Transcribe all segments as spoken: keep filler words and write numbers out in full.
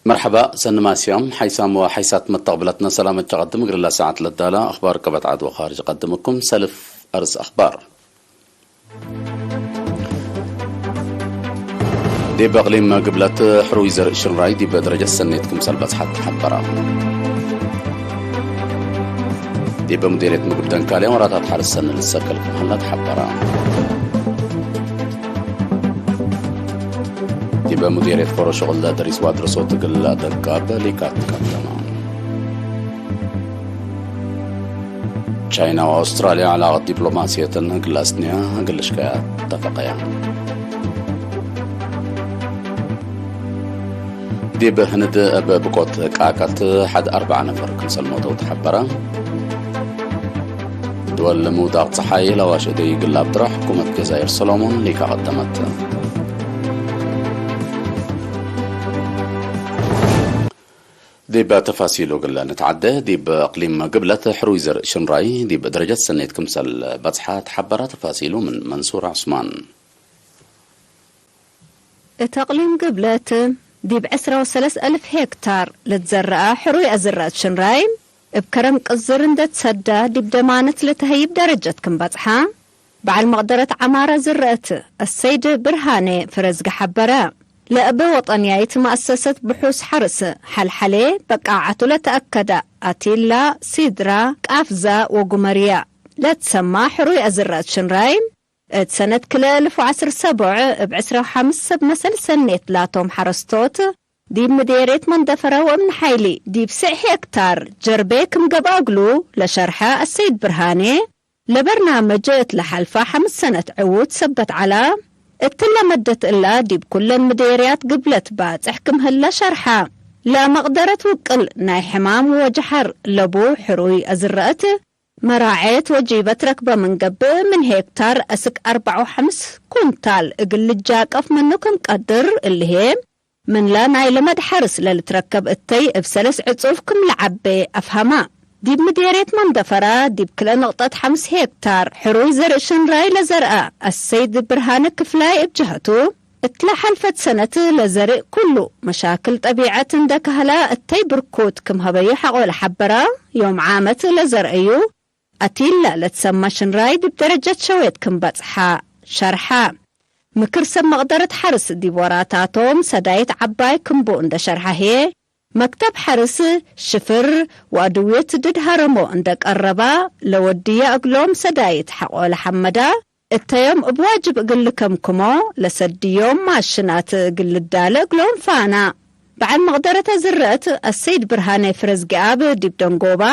መርሐባ፣ ሰኒ ማስያም፣ ሓይሳም ወሓይሳት መተቅብለትነ ሰላም እት ቀድም፣ እግል ለሰዓት ለዳላ አኽባር ቀበት ዐድ ወኻርጅ ቀድምኩም። ሰልፍ አርስ አኽባር። ዲብ እቅሊም ግብለት ሕሩይ ዘርእ ሽንራይ ዲብ ደረጀት ሰኔት ክምሰል በጽሐት ተሐበረ። ዲብ ሙዴርየት ምግብ ደንካልያ ወራታት ሐርስ ሰኒ ልትሰከል ክም ሀላ ተሐበረ። ዲብ ሙዴርየት ፎሮ ሽቅል ደሪስ ወአድረሶት እግል ለአደርጋብ ሊቃት ቀደመ። ቻይና ወአውስትራልያ ዐላቀት ዲፕሎማስየተን እግል ለአስንያ እግል ልሽቀያ ተፈቀያ። ዲብ ህንድ እብ ብቆት ቃቀት ሐድ አርበዕ ነፈር ክምሰል ሞተው ተሐበረ። ድወል ምውዳቅ ጸሓይ ለአዋሽ እደይ እግል ለአብጥረ ሕኩመት ጀዛይር ሰሎሞን ሊካ ቀደመት። ዲብ ተፋሲሉ እግል ንትዓደ፣ ዲብ እቅሊም ግብለት ሕሩይ ዘርእ ሽንራይ ዲብ ደረጀት ሰኔት ክምሰል በጽሐ ተሐበረ። ተፋሲሉ ምን መንሱር ዑስማን። እት እቅሊም ግብለት ዲብ ዕስራ ወሰለስ አልፍ ሄክታር ለትዘረአ ሕሩይ አዝረአት ሽንራይ፣ እብ ከረም ቅዝር እንዴ ትሰዳ ዲብ ደማነት ለተሀይብ ደረጀት ክም በጽሐ፣ በዐል መቅደረት ዐማር አዝረአት አሰይድ ብርሃኔ ፍረዝጊ ሐበረ። ለእብ ወጠንያይት መአሰሰት ብሑስ ሐርስ ሐልሐሌ በቃዓቱ ለተአከደ አቲላ፣ ሲድራ፣ ቃፍዛ ወጉመርያ ለትሰማ ሕሩይ አዝረአት ሽንራይ፣ እት ሰነት ክልኤ አልፍ ወዐስር ሰቦዕ እብ ዕስራ ወሐምስ ሰብ መሰል ሰኔት ላቶም ሐረስቶት፣ ዲብ ምዴርየት መንደፈረ ወእምኒ ሓይሊ ዲብ ስዕ ሄክታር ጀርቤ ክም ገብአ እግሉ ለሸርሐ አሰይድ ብርሃኔ፣ ለበርናምጅ እት ለሐልፈ ሐምስ ሰነት ዕዉት ሰበት ዐላ። እትለ መደት እላ ዲብ ኩለን ምዴርያት ግብለት ባጽሕ ክም ህለ ሸርሐ። ለመቅደረት ውቅል ናይ ሕማም ወጀሐር ለቡ ሕሩይ አዝረአት መራዔት ወጂበት ረክበ ምን ገብእ፣ ምን ሄክታር አስክ አርበዕ ወሐምስ ኩንታል እግል ልጃቀፍ ምኑ ክም ቀድር፣ እሊ ህዬ ምንለ ናይ ልመድ ሐርስ ለልትረከብ እተይ እብ ሰለስ ዕጹፍ ክም ለዐቤ አፍሀመ። ዲብ ምዴርየት መንደፈረ፣ ዲብ ክልኤ ንቅጠት ሐምስ ሄክታር ሕሩይ ዘርእ ሽንራይ ለዘርአ አሰይድ ብርሃነ ክፍላይ እብ ጀሀቱ፣ እትለ ሐልፈት ሰነት ለዘርእ ኩሉ መሻክል ጠቢዐት እንደ ከህለ እተይ ብርኩት ክም ሀበዩ ሐቆ ለሐበረ፣ ዮም ዓመት ለዘርአዩ አቲላ ለትሰመ ሽንራይ ዲብ ደረጀት ሸዌት ክም በጽሐ ሸርሐ። ምክር ሰብ መቅደረት ሐርስ ዲብ ወራታቶም ሰዳይት ዐባይ ክም ቡ እንደ ሸርሐ ህዬ፣ መክተብ ሐርስ ሽፍር ወአድውየት ድድ ሀረሞ እንደ ቀረባ ለወድየ እግሎም ሰዳይት ሐቆ ለሐመዳ፣ እተዮም እብ ዋጅብ እግል ልከምክሞ ለሰድዮም ማሽናት እግል ልዳለ እግሎም ፋና። በዐል መቅደረት አዝረአት አሰይድ ብርሃነ ፍረዝጊኣብ ዲብ ደንጎባ፣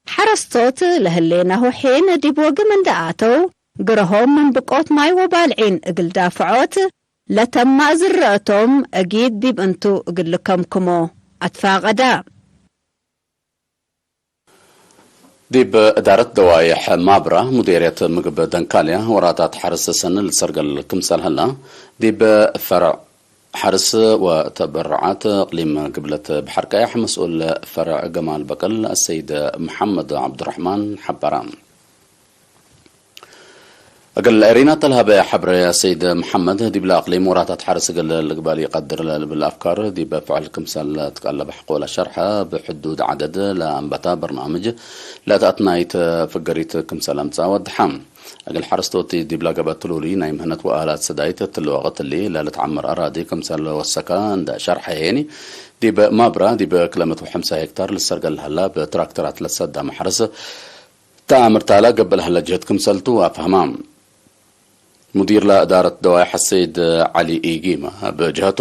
ሐረስቶት ለህሌናሁ ሒን ዲብ ወግም እንደ አተው፣ ግረሆም ምን ብቆት ማይ ወባልዒን እግል ዳፍዖት ለተመ ዝረአቶም እጊድ ዲብ እንቱ እግል ልከምክሞ አትፋቀዳ። ዲብ እዳረት ደዋይሕ ማብራ ሙዴርየት ምግብ ደንካልያ ወራታት ሐርስ ሰኒ ልትሰርገል ክምሰል ሀላ፣ ዲብ ፈርዕ ሐርስ ወተበረዓት እቅሊም ግብለት በሐር ቀያሕ መስኡል ፈርዕ ገማል በቀል አሰይድ መሐመድ ዐብዱረሕማን ሐበረ። እግል ኤሪና ተልሀበ ሐብሬ አሰይድ መሐመድ፣ ዲብለ እቅሊም ወራታት ሐርስ እግል ልግበእ ኢቀድር ለልብል አፍካር ዲበ ፍዕል ክምሰል ትቀለበ ሐቆለ ሸርሐ፣ እብ ሕዱድ ዐደድ ለአንበተ በርናምጅ ለተአትናይት ፍገሪት ክምሰል አምጽአ ወድሐ። እግል ሐረስቶት ዲብለ ገብአት ትሉሊ ናይ ምህነት ወአላት ሰዳይት እትሊ ወቅት እሊ ለልትዐመር አራዲ ክምሰል ወሰከ እንደ ሸርሐ ሄኒ፣ ዲብ ማብራ ዲብ ክለ ምእት ወሐምሳ ሄክታር ልሰርገል ለሀላ ብትራክተራት ለትሰዳ መሐርስ ተአምር ታላ ገብእ ለሀለ ጅህድ ክምሰልቱ አፍሀማ። ሙዲር ለእዳረት ደዋይሕ አሰይድ ዐሊ ኢጊመ ብጅሀቱ፣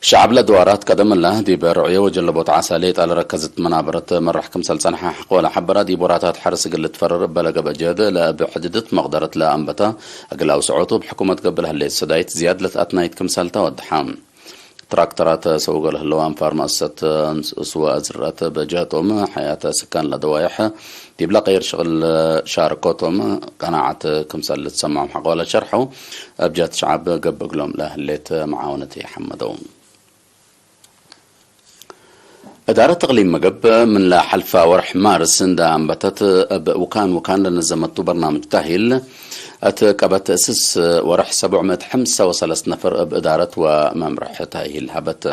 ሸዐብ ለድዋራት ቀደም እለ ዲብ ርዕዮ ወጀለቦት ዐሰ ሌጠ ለረከዝት መናበረት መራሕ ክምሰል ጸንሐ ሐቆለ ሐበረ፣ ዲብ ወራታት ሐርስ እግል ልትፈረር እበ ለገብአ ጅህድ ለእብ ሕድድት መቅደረት ለአንበተ እግል አውስዖቱ እብ ሕኩመት ገብእ ለህሌት ሰዳይት ዝያድ ለትአትናይት ክምሰልተ ወድሐ። ትራክተራት ሰውገ ለህለው አንፋር መአሰሰት እንስስ ወአዝረት በጀህቶም፣ ሐያተ ስካን ለደዋይሕ ዲብለ ቀይር ሽቅል ሻርኮቶም ቀናዐት ክምሰል ልትሰማም ሐቆለ ሸርሐው፣ እብ ጀህት ሸዐብ ገብእ እግሎም ለህሌት መዓውነት ይሐመደው። እዳረት እቅሊም ምግብ ምን ለሐልፈ ወርሕ ማርስ እንደ አንበተት፣ እብ ውካን ውካን ለነዘመቱ በርናምጅ ታሂል፣ እት ቀበት ስስ ወርሕ ሰቡዕ ምእት ሐምሳ ወሰለስ ነፈር እብ እዳረት ወመምርሕ ተእሂል ሀበት።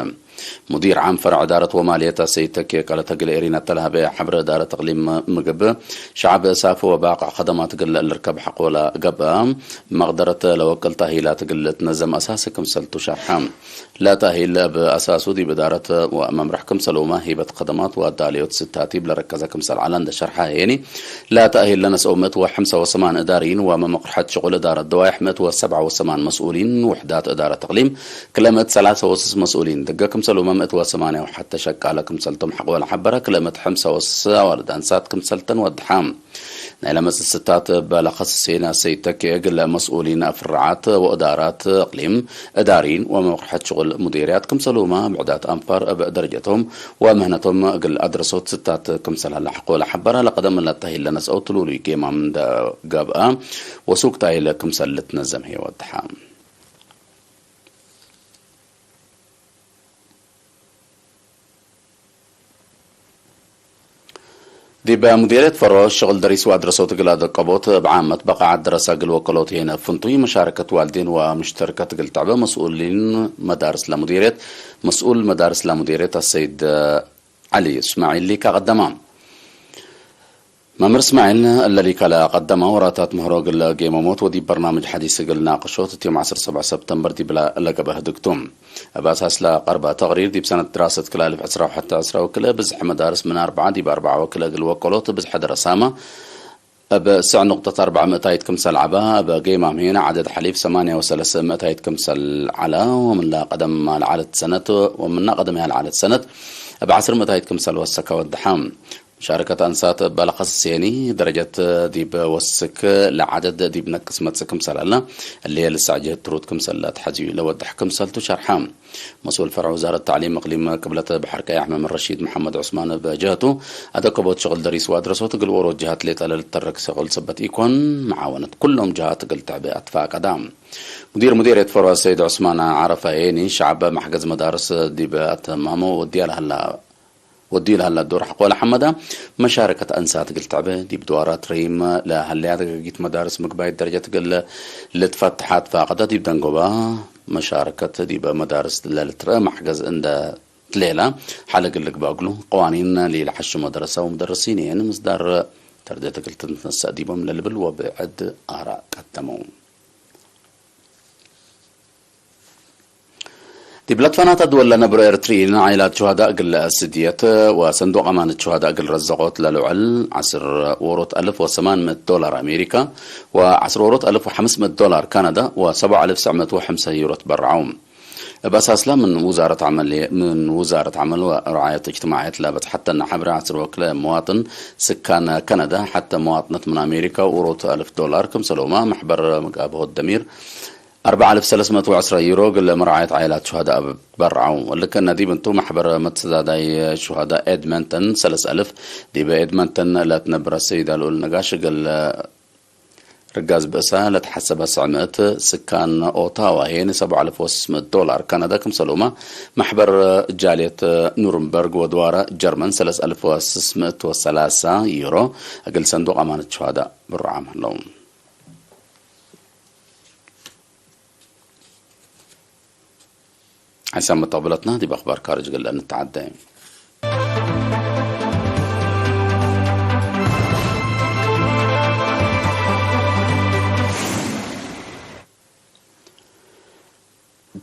ሙዲር ዓም ፈርዕ እዳረት ወማልየት አሰይድ ተኬ ቀለተ እግል ኤሪና ተለሀበ ሐብረ እዳረት እቅሊም ምግብ ሸዐብ ሳፊ ወባቅዕ ከደማት እግል ልርከብ ሐቆ ለገብአ መቅደረት ለወቅል ተእሂላት እግል ልትነዘም አሳሲ ክምሰልቱ ሸርሐ። ለተእሂል እብ አሳሱ ዲብ እዳረት ወመምርሕ ክምሰልሁመ ሂበት ከደማት ወአዳልዮት ስታቲብ ለረከዘ ክምሰል ዐለ እንደ ሸርሐ ሄኒ፣ ለተእሂል ለነስአው ምእት ወሐምሳ ወሰማን እዳርይን ወመመቅርሐት ሽቁል እዳረት ደዋይሕ ምእት ወሰብዓ ወሰማን መስኡሊን፣ ውሕዳት እዳረት እቅሊም ክለ ምእት ሰላሰ ወስስ መስኡሊን ድገ ክምሰልሁመ ምእት ወሰማንያ ወሐተ ሸቃለ ክምሰልቶም ሐቆ ለሐበረ ክለ ምእት ሐምሳ ወስስ አዋልድ አንሳት ክምሰልተን ወድሐ። ናይ ለመጽእ ስታት እበ ለከስሴነ ሰይድ ተኬ እግል መስኡሊን ፍርዓት ወእዳራት እቅሊም፣ እዳሪን ወመምርሐት ሽቁል ሙዲርያት ክምሰልሁመ ብዕዳት አንፋር እብ ደረጀቶም ወምህነቶም እግል አድረሶት ስታት ክምሰል ሀለ ሐቆ ለሐበረ። ለቀደም ለተእሂል ለነስአው ትሉሉይ ጌማም እንደ ገብአ ወሱቅ ተእሂል ክምሰል ልትነዘም ህዬ ወድሐ። ዲብ ሙዲርየት ፈሮ ሽቅል ደሪስ ወአድረሶት እግል አደቀቦት እብ ዓመት በቃዓት ደረሰ እግል ወቀሎት ሄነ ፍንቱይ መሻረከት ዋልዴን ወሙሽተርከት እግል ተዕበ መስኡሊን መዳርስ ለሙዲርየት፣ መስኡል መዳርስ ለሙዲርየት አሰይድ ዐሊ እስማዒል ሊካ ቀደማ። መምህር እስማዒል እለ ሊካ ለቀደመ ወራታት ምህሮ እግል ጌመሞት ወዲብ በርናምጅ ሐዲስ እግል ናቅሾት እት ዮም ዐስር ሰብዕ ሰብተምበር ዲብ ለገብአ ህድግ ቱ። እብ አሳስ ለቀርበ ተቅሪር፣ ዲብ ሰነት ድራሰት ክል አልፍ ዕስራ ወሐተ ዕስራ ወክልኤ ብዝሕ መዳርስ ምን አርበዓ ዲብ አርበዓ ወክልኤ እግል ወቀሎት ብዝሐ ደረሳመ እብ ስዕ ንቅጠት አርበዕ ምእታይት ክምሰል ዐበ፣ እብ ጌማም ሄነ ዐደድ ሐሊፍ ሰማንያ ወሰለስ ምእታይት ክምሰል ዐለ፣ ወምን ለቀደም ለዐለት ሰነት፣ ወምነ ቀደምያ ለዐለት ሰነት እብ ዐስር ምእታይት ክምሰል ወሰከ ወደሐ። ሻርከት አንሳት እበ ለከስስ ሄኒ፣ ደረጀት ዲብ ወስክ ለዐደድ ዲብ ነቅስ መጽእ ክምሰል ዐለ፣ እሊ ልሳዕ ጅህት ትሩድ ክምሰል ለአትሐዝዩ ለወድሕ ክምሰልቱ ሸርሐ። መስኡል ፈርዕ ውዛረት ተዕሊም እቅሊም ቅብለት በሐር ቀያሕ መምህር ረሺድ መሐመድ ዑስማን እብ ጀህቱ፣ አደከቦት ሽቅል ደሪስ ወአድረሶት እግል ዎሮት ጀሃት ሌጠ ለልተረክ ሽቅል ሰበት ኢኮን፣ መዓወነት ኩሎም ጀሃት እግል ትዕበ አትፋቀዳ። ሙዲር ሙዲርየት ፈርዕ ሰይድ ዑስማን ዐረፋ ሄኒ፣ ሸዐብ መሕገዝ መዳርስ ዲብ አተማሙ ወድያ ለሀላ ወድዩ ለሀላ ዶር ሐቆ ለሐመደ፣ መሻረከት አንሳት እግል ተዕበ፣ ዲብ ድዋራት ረይም ለሀለያ ደጋጊት መዳርስ ምግባይት ደረጀት እግል ልትፈትሐ ትፋቀደ፣ ዲብ ደንጎባ መሻረከት ዲብ መዳርስ ለልትረአ መሕገዝ እንደ ትሌላ፣ ሐል እግል ልግበእ እግሉ፣ ቀዋኒን ለኢለሐሽሞ ደረሰ ወሙደርሲን የን ምስዳር ተርደት እግል ትትነሰእ ዲቦም ለልብል ወብዕድ አራእ ቀደመው። ዲብ ለትፈናተ ድወል ለነብሮ ኤርትርይን፣ ዓይላት ሹሀዳእ እግል ለአስድየት ወሰንዱቅ አማነት ሹሀዳእ እግል ረዘቆት ለልዑል ዐስር ዎሮት አልፍ ወሰማን ምእት ዶላር አሜሪካ ወዐስር ዎሮት አልፍ ወሐምስ ምእት ዶላር ካናዳ ወሰብዓ አልፍ ሰዕ ምእት ወሐምሳ ዩሮ ትበረዐው። እብ አሳስላ ምን ውዛረት ዐመል፣ ምን ውዛረት ዐመል ወረዓየት እጅትማዕየት ለበጽሐተነ ሐብረ ዐስር ወክልኤ መዋጥን ስካን ካናዳ ሐተ መዋጥነት ምን አሜሪካ ዎሮት አልፍ ዶላር ክምሰልሁመ መሕበር መጋብሆት ደሚር አርበዕ አልፍ ሰለስ ምእት ወዐስረ ዩሮ እግል መርዓየት ዓኢላት ሹሀዳእ በርዐው። ወልከነ ዲብ እንቱ፣ መሕበር መትሰዳዳይ ሹሀዳእ ኤድመንተን ሰለስ አልፍ፣ ዲበ ኤድመንተን ለትነብረ ሰይድ አልኡል ነጋሽ እግል ርጋዝ ብእሳ ለትሐሰበ ሰዕ ምእት፣ ስካን ኦታዋ ሄን ሰብዓ አልፍ ወስስ ምእት ዶላር ካናዳ ክምሰልሁመ፣ መሕበር ጃልየት ኑርንበርግ ወድዋረ ጀርመን ሰለስ አልፍ ወስስ ምእት ወሰላሳ ዩሮ እግል ሰንዱቅ አማነት ሹሀዳእ ብርዓም ህለው። ሐይሳም መተቅብለትና ዲብ አኽባር ካርጅ እግል እንተዓደ።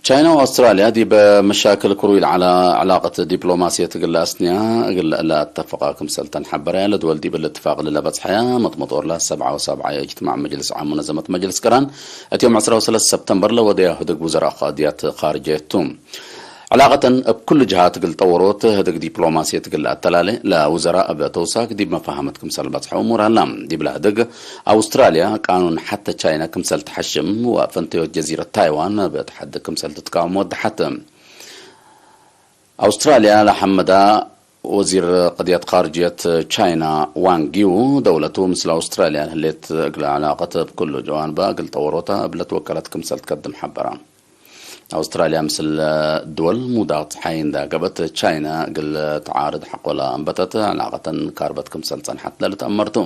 ቻይና ወአውስትራልያ ዲብ መሻክል ክሩይ ለዐለ ዕላቀት ዲፕሎማስየት እግል ለአስንያ እግል ለአተፍቃ ክምሰል ተንሐበረ። ለድወል ዲብ እትፋቅ ለለበጽሐያ መጥመጦር ለሰብዓ ወሰብዓ የእጅትማዕ መጅልስ ዓም ሙነዘመት መጅልስ ቅራን እት ዮም ዐስራ ወሰለስ ሰብተምበር ለወደያ ህድግ ውዘራእ ቃድያት ካርጀየት ቱ። ዕላቀተን እብ ኩሉ ጀሃት እግል ጠወሮት፣ ህድግ ዲፕሎማስየት እግል ለአተላሌ፣ ለውዘራእ እብ ተውሳክ ዲብ መፋሀመት ክምሰል በጽሐው እሙር ሀላ። ዲብለ ህድግ፣ አውስትራልያ ቃኑን ሐተ ቻይና ክምሰል ተሐሽም ወፈንተዮት ጀዚረት ታይዋን እብ ተሐድግ ክምሰል ትትቃወም ወደሐት። አውስትራልያ ለሐመዳ ወዚር ቅድየት ካርጅየት ቻይና ዋንግ ዩ፣ ደውለቱ ምስል አውስትራልያ ለህሌት እግለ ዕላቀት እብ ኩሉ ጀዋንባ እግል ጠወሮታ እብ ለትወከለት ክምሰል ትከድም ሐበራ። አውስትራልያ ምስል ድወል ሙዳቅ ጸሓይ እንዳ ገብአት፣ ቻይና እግል ተዓርድ ሐቆ ለአንበተት ዕላቀተን ካርበት ክምሰል ጸንሐት ለልትአመር ቱ።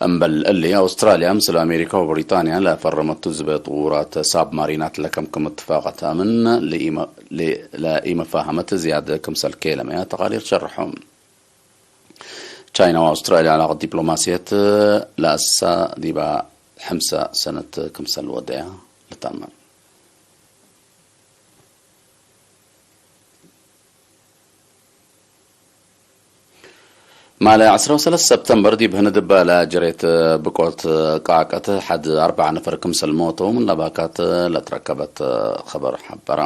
እምበል እሊ፣ አውስትራልያ ምስል አሜሪካ ወብሪጣንያ ለፈረመቱ ዝበ ጥዉራት ሳብማሪናት ለከምክም እትፋቀት አምን ለኢመ-፣ ለ-፣ ለኢመፋሀመት ዝያድ ክምሰል ኬለመያ ተቃሪር ሸርሖ። ቻይና ወአውስትራልያ ዕላቀት ዲፕሎማስየት ለአሳ ዲባ ሐምሳ ሰነት ክምሰል ወደያ ልትአመር። ማለ ዐስራ ወሰለስ ሰብተምበር ዲብ ህንድ እበ ለጀሬት ብቆት ቃቀት ሐድ አርበዕ ነፈር ክምሰል ሞተው ምን ለባካት ለትረከበት ኸበር ሐበረ።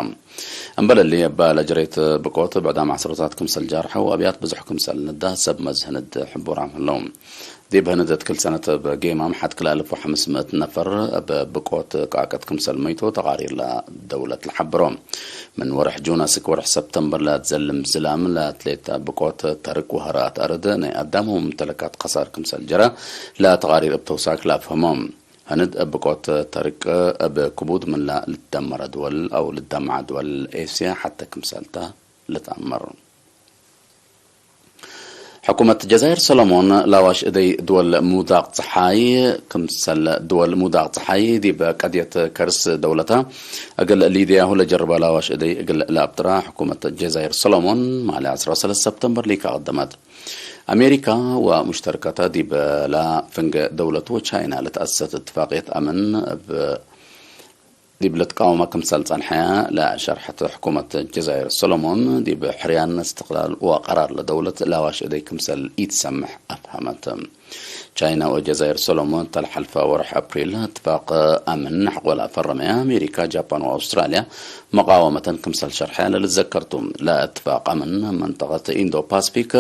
እምበል እሊ፣ እበ ለጀሬት ብቆት ብዕዳም ዐሰሮታት ክምሰል ጃርሐው፣ አብያት ብዙሕ ክምሰል ንዳ ሰብ መዝ ህንድ ሕቡራም ህለው። ዲብ ህንድ እት ክል ሰነት እብ ጌማም ሐድ ክልኤ አልፍ ወሐምስ ምእት ነፈር እብ ብቆት ቃቀት ክምሰል መይቶ ተቃሪር ለደውለት ለሐብሮ። ምን ወርሕ ጁን አስክ ወርሕ ሰብተምበር ለትዘልም ዝላም ለአትሌት ብቆት ተርቅ ወሀራት አርድ ናይ አዳም ወሙምተለካት ከሳር ክምሰል ጀረ ለተቃሪር እብ ተውሳክ ለአፍህሞ። ህንድ እብ ብቆት ተርቅ እብ ክቡድ ምንላ ልትደመረ ድወል አው ልትደመዐ ድወል ኤስያ ሐተ ክምሰልተ ልትአመር። ሕኩመት ጀዛይር ሰሎሞን ለአዋሽ እደይ ድወል ሙዳቅ ጸሓይ ክምሰል ድወል ሙዳቅ ጸሓይ ዲብ ቀድየት ከርስ ደውለተ እግል ሊድያሁ ለጀርበ ለአዋሽ እደይ እግል ለአብጥራ ሕኩመት ጀዛይር ሰሎሞን ማለ ዐስራ ወሰለስ ሰብተምበር ሊካ ቀደመት። አሜሪካ ወሙሽተርከተ ዲብላ ፍንገ ደውለት ወቻይና ለተአሰሰት እትፋቅየት አምን እብ ዲብ ልትቃወመ ክምሰል ጸንሐ ለሸርሐት ሕኩመት ጀዛይር ሰሎሞን፣ ዲብ ሕርያን፣ እስትቅላል ወቀራር ለደውለት ለአዋሽ እደይ ክምሰል ኢትሰምሕ አፍሀመት። ቻይና ወጀዛይር ሰሎሞን እተ ለሐልፈ ወርሕ አፕሪል እትፋቅ አምን ሐቆ ለአፈረመ፣ አሜሪካ፣ ጃፓን ወአውስትራልያ መቃወመተን ክምሰል ሸርሐ ለልትዘከር ቱ። ለእትፋቅ አምን መንጠቀት ኢንዶ ፓስፊክ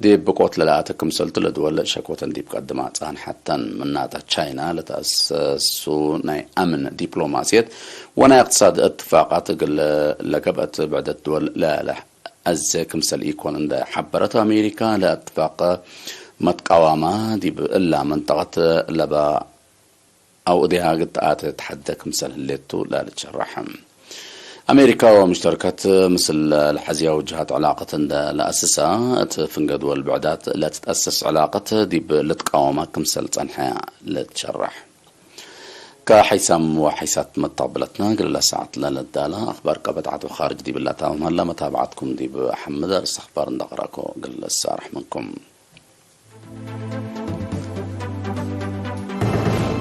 ዲብ ብቆት ለለአተ ክምሰልቱ ለድወል ሸኮተን ዲብ ቀድማ ጸንሐተን። ምናተ ቻይና ለተአሰሱ ናይ አምን፣ ዲፕሎማስየት ወናይ እቅትሳድ እትፋቃት እግል ለገብአት ብዕደት ድወል ለለአዜ ክምሰል ኢኮን እንደ ሐበረት፣ አሜሪካ ለእትፋቅ መትቃዋማ ዲብ እላ መንጠቀት ለበ አው እዴሃ ግትአት ተሐደ ክምሰል ህሌቱ ለልትሸረሕ። አሜሪካ ወሙሽተርከት ምስል ለሐዝያው ጅሃት ዕላቀት እንደ ለአስሳ፣ እት ፍንገ ድወል ብዕዳት ለትትአሰስ ዕላቀት ዲብ ልትቃወማ ክምሰል ጸንሐ ልትሸረሕ። ከሐይሳም ወሐይሳት መተቅብለትነ፣ እግለ ሰዓት ለለዳለ አክባር ቀበድ ዐድ ወካርጅ ዲብ ለታምም ሀላ፣ መታብዐትኩም ዲብ ሐምድ አርስ አክባር እንደ ቀረእኮ እግል እሳርሕ ምንኩም።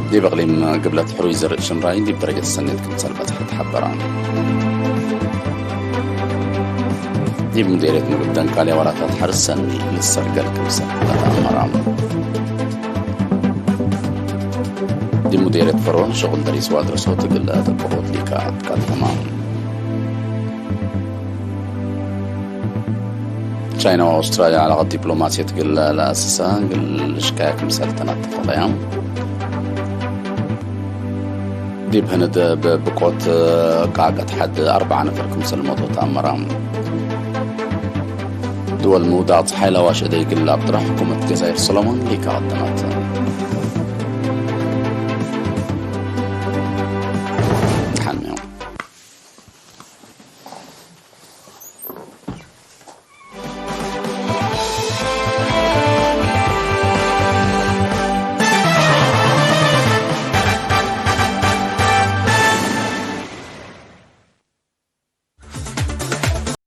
ዲብ እቅሊም ግብለት ሕሩይ ዘርእ ሽንራይ ዲብ ደረጀት ሰኔት ክምሰል በጽሐ ተሐበረ። ዲብ ሙዴርየት ምግብ ደንካልያ ወራታት ሐርስ ሰኒ ልሰርገል ክምሰል ተአመረ። ዲብ ሙዴርየት ፈሮን ሸቁል ደሪስ ወአድረሶት እግል አጥብቆት ሊቃ አትቃድፈማ። ቻይና ወአውስትራልያ ዐላቀት ዲፕሎማስየት እግል ለአስሳ እግል ሽካየ ክምሰል ተናተፈለያ። ዲብ ህንድ እብ ብቆት ቃቀት ሐድ አርበዓ ነፈር ክምሰል ሞቶ ተአመረ። ድወል ምውዳቅ ጸሓይ ለአዋሽ እደይ እግል ለአብጥራ ሕኩመት ጀዛይር ሰሎሞን ሊካ ቀደመት።